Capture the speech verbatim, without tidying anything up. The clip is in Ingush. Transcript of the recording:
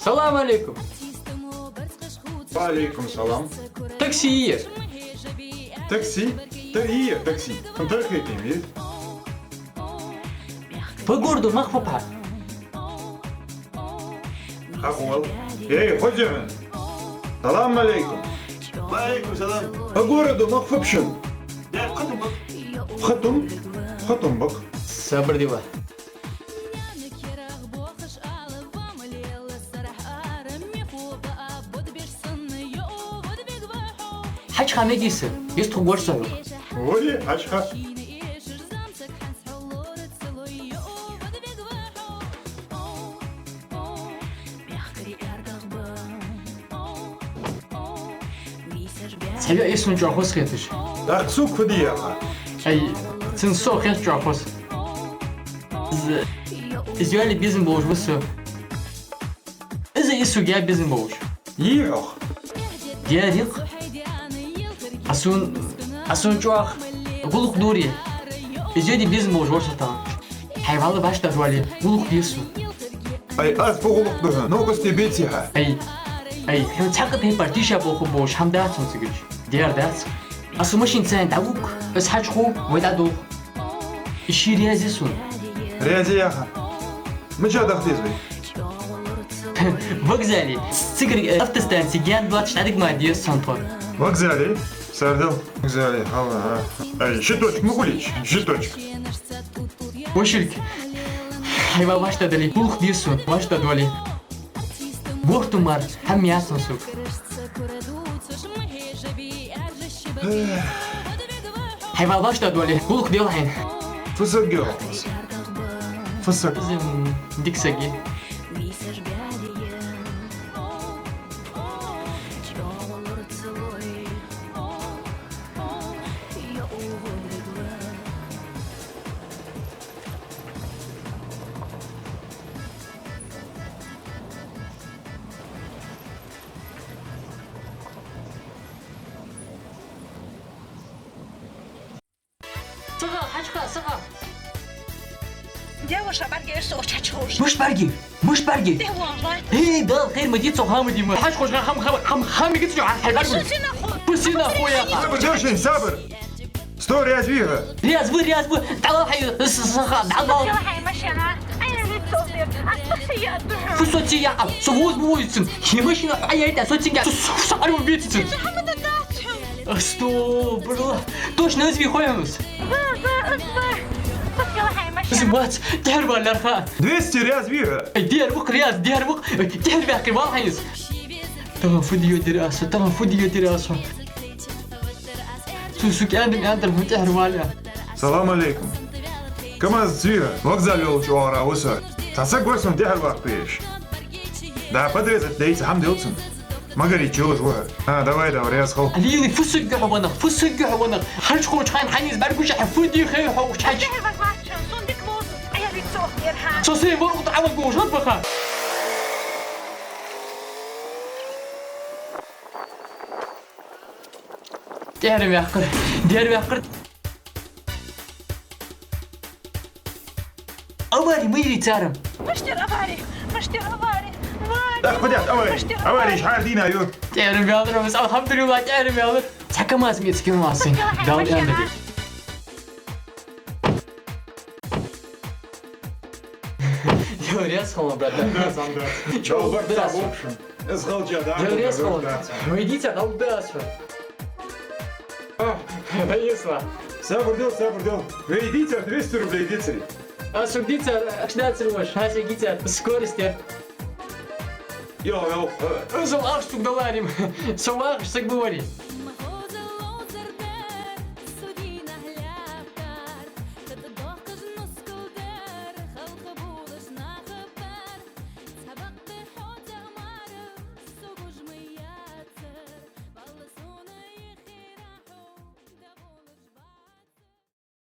Салам Ӏалайкум. Ва Ӏалайкум салам. Такси йий? Такси? Та йий такси. Тархетам йий? По городу мах фу ба? Хьакъ вал. Эй, хоза хьона. Салам Ӏалайкум. Ва Ӏалайкум салам. По городу мах фу ба шун? Да, Хатум ба. Хатум? Хатум ба. Сабар де ва. Хьажа ха мегий са, из тхо гуш са. Вари, хьажа ха. Цхьа йоӀ я сона чӀоагӀа хоза хеташ. ТӀаккха сога фу де яхар? Ай, цун со хет чӀоагӀа хоза. Из, из йоалае безам болаш ва со. Из, из сога яа безам болаш. Йий хьох? Дера я-кх. Аз сона, аз сона чӀоагӀа гӀулакх дора. Из йоалае безам болаш вар со тахан. Хьай валла башта дӀавале, гӀулакх де сона. Ай, аз фу гӀулакх ду хьона? Ну-ка, сте беце хьа. Ай, ай, хьона цхьаккха тайпара тийша болх болаш хӀама дац хьона цига. Дера дац. Аз сона машина цайна дӀавуг, аз хьачуху, вай дӀадолх. Из ше раьза я сона. Раьза я хьа? Мича даха деза вай? Вокзале. Цигара, э, автостанце гаьна доацаш дӀадига ма деза цхьан тхо. Вокзале? Сардал? Вокзале, хьала, а. Ай, ши точка ма хулий, ши точка. Вошилг. Хьай ва башта дале, гӀулакх де сона, башта дале. Бохту мар, хӀама яц хьона сога. Хьай ва башта дале, гӀулакх де хьайна. Фу саг я хьо? Фу саг? Из, м, дика саг я. Сагал, хьачха, сагал. Девушка, бӀаргагуш, со хьачхош. Мишта бӀаргагу? Мишта бӀаргагу? Де вон, вай. Эй, Дала хайр ма дий, цо хӀама дий ма. Хьачхош, хӀама, хӀама, хӀама, хӀама мегий цо, хьай бӀаргагу. Фу сина хой яха? Сабар, девушка, сабар. Сто, раьза вий хьо? Раьза ва, раьза ва. ДӀавала хьай, с-, с-, саха, дӀавала. Хьай машина. Ай, лицо дер. А, спаси я душу. Фу со цига яха? Со воз бу войцин. Хьай машина хьаяйта, со цига. Со, со, со ару бицин. Астагфируллах. Точно из вий хой хьона из? Ва, ва, ва. Спаси хьай машина. Из вац, тӀехьара валар ха. Двести раьза вий хьо? Ай, дера ва-кх, раьза, дера ва-кх. Ай, тӀехьара ваьккхе вала хьайна из. Тахан фу де йодир аз, тахан фу де йодир аз. Цу су кӀаьндан, кӀаьндан хьона тӀехьара вале. Салам Ӏалайкум. КамАЗаца вий хьо? Вокзал йолча оагӀора ва со. Цхьа саг вар сона тӀехьара ваккха везаш. Да, подрезать дайца хӀама дел цунна. Магаре чу йолаш ва хьо. А, давай, давай, раьза хила. Али, али, фу саг я хьо, ванах, фу саг я хьо, ванах. Хьачхоча хана хьайна из бӀаргагуш, хьай фу де хьай хьо, хьач. Со сай ворхӀ тӀа Ӏавад гуш, хӀанз баха. ТӀехьара ваьккхар, дера ваьккхар. Авари ма йий цар. Мишта яр авари, мишта яр авари. Вай, да, худя, авари. Мишта яр авари? Авари, шахьар дийна ю. ТӀехьара ваьлар, алхьамдулиллахӀ, тӀехьара ваьлар. Цхьа КамАЗ меца кема ласса. Дала аьнна де. Йо, раьза хила, брат. Да, сам да. Чё, брат, да, сам. Из халча, да? Йо, раьза хила. Вай дийцар, да, да, сам. А, да, если. Сабар дел, сабар дел. Вай дийцар, двести рублей дийцар. А, сога дийцар, аш дацар ваш, хьа сога дийцар. Скорость, я. Йо, йо. Э, со вахаш сога даларим. Со вахаш сога буварим.